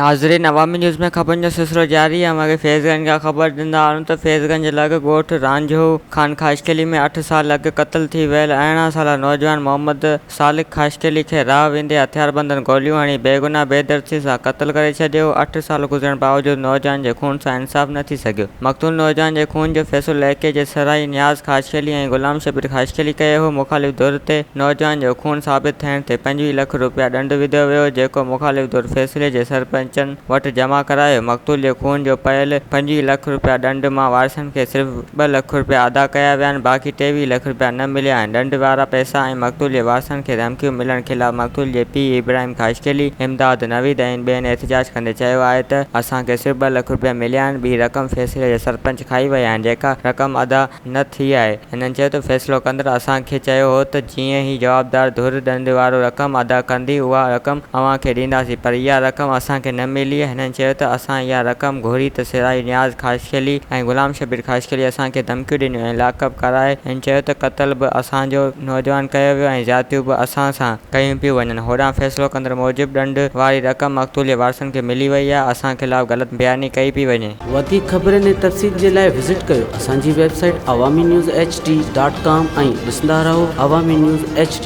ناظرين عوامي نيوز ۾ خبرن جو سلسلو جاري آهي اوهان کي فيض گنج کان خبر ڏيندا هلون ته فيض گنج لڳ ڳوٺ رانجهو خان خاصخيلي ۾ اٺ سال اڳ قتل ٿي ويل 18 سالا نوجوان محمد سالڪ خاصخيلي کي راهه ويندي هٿياربندن گوليون هڻي بيگناهه بيدردي سان قتل ڪري ڇڏيو، اٺ سال گذرڻ باوجود نوجوان جي خون سان انصاف نه ٿي سگهيو، مقتول نوجوان جي خون جو فيصلو ليکي جي سرائي نياز خاصخيلي ۽ غلام شبير خاصخيلي ڪيو هو، مخالف ڌر تي نوجوان جو خون ثابت ٿيڻ تي 25 لک روپيا ڏنڊ وڌو ويو، جيڪو مخالف ڌر فيصلي جي سرپئنچن وٽ جمع ڪرايو، مقتول جي خون جو پيل 25 لک روپيا ڏنڊ مان وارثن کي صرف ٻه لک رپيا ادا ڪيا ويا آهن باقي 23 لک رپيا نه مليا آهن، ڏنڊ وارا پئسا ۽ مقتول جي وارثن کي ڌمڪيون ملڻ خلاف مقتول جي پيء ابراهيم خاصخيلي، امداد نويد ۽ ٻين احتجاج ڪندي چيو آهي ته اسان کي صرف ٻه لک رپيا مليا آهن ٻي رقم فيصلي جي سرپنچ کائي ويا آهن جيڪا رقم ادا نه ٿي آهي، هنن چيو ته فيصلو ڪندڙ اسان کي چيو هو ته جيئن ئي جوابدار ڌر ڏنڊ وارو رقم ادا ڪندي اها رقم اوهان کي ڏينداسين پر اها رقم اسان کي نه ملي، هنن چيو ته اسان اها رقم گهري ته سرائي نياز خاصخيلي ۽ غلام شبير خاصخيلي اسان کي ڌمڪيون ڏنيون ۽ لاڪ اپ ڪرائي، هن چيو ته قتل به اسان جو نوجوان ڪيو ويو ۽ زيادتيون به اسان سان ڪيون پيون وڃن، هوڏانهن فيصلو ڪندڙ موجب ڏنڊ واري رقم مقتول جي وارثن کي ملي وئي آهي، اسان خلاف غلط بياني ڪئي پئي وڃي. وڌيڪ خبرن ۽ تفصيل جي لاء وزٽ ڪيو اسان جي website Awami news H D dot com ۽ ڏسندا رهو عوامي نيوز ايڇ ڊي.